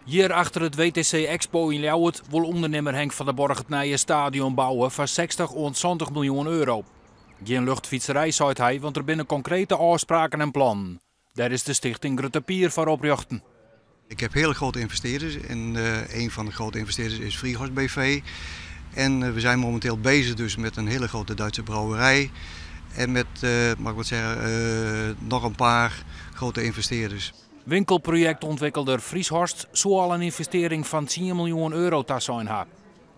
Hjir achter it WTC Expo yn Ljouwert wol ûndernimmer Henk van der Borg it nije stadion bouwe foar 60 oant 70 miljoen euro. Gjin luchtfytserij, seit hy, want der binne konkrete ôfspraken en plannen. Dêr is de stichting Grutte Pier foar oprjochte. Ik heb hele grote investeerders en een van de grote investeerders is Vriehorst BV. En we zijn momenteel bezig dus met een hele grote Duitse brouwerij. En met, mag ik wat zeggen, nog een paar grote investeerders. Winkelprojektûntwikkelder Vrieshorst soe al in ynvestearring fan 10 miljoen euro tasein ha.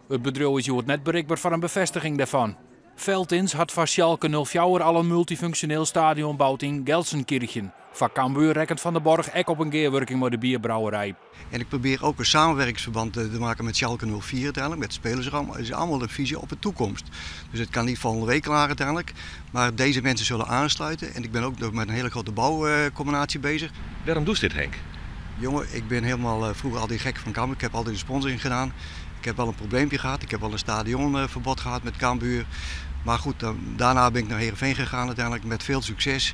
It bedriuw is hjoed net berikber foar in befêstiging dêrfan. Veltins hat foar Schalke 04 al in multyfunksjoneel stadion boud yn Gelsenkirchen. Foar Cambuur rekkenet Van der Borg ek op in gearwurking mei de bierbrouwerij. En ik probeer ook een samenwerkingsverband te maken met Schalke 04 uiteindelijk, met spelers. Het is allemaal een visie op de toekomst. Dus het kan niet volgende week klaar uiteindelijk. Maar deze mensen zullen aansluiten. En ik ben ook nog met een hele grote bouwcombinatie bezig. Wêrom doest dit, Henk? Jongen, ik ben helemaal vroeger altijd gek van Cambuur. Ik heb altijd de sponsoring gedaan. Ik heb wel een probleempje gehad. Ik heb wel een stadionverbod gehad met Cambuur. Maar goed, daarna ben ik naar Heerenveen gegaan uiteindelijk met veel succes.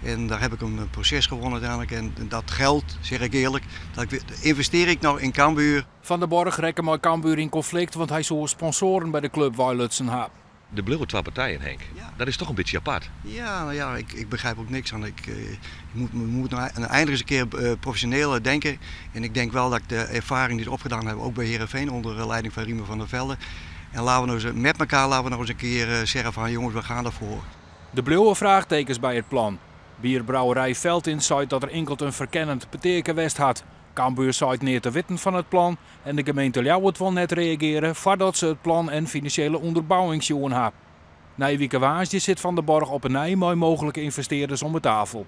En daar heb ik een proces gewonnen uiteindelijk. En dat geld, zeg ik eerlijk, dat investeer ik nou in Cambuur. Van der Borg rekke mei Cambuur yn konflikt, want hy soe sponsoaren by de klup weilutsen ha. Der bliuwe twa partijen, Henk. Ja. Dat is toch in bytsje apart? Ja, nou ja, ik begrijp ook niks aan. We moeten nou eindelijk eens een keer professioneel denken. En ik denk wel dat ik de ervaring die ik opgedaan heb, ook bij Heerenveen onder leiding van Riemer van der Velde. En laten we nou eens, met elkaar laten we nou eens een keer zeggen van jongens, we gaan ervoor. Der bliuwe fraachtekens by it plan. Bierbrouwerij Veltins seit dat der inkeld in ferkennend petear west hat. Cambuur seit neat te witten fan it plan en de gemeente Ljouwert wol net reagearje foardat se it plan en finansjele ûnderbouwing sjoen ha. Nije wike woansdei sit Van der Borg op 'e nij mei mooglike ynvestearders om 'e tafel.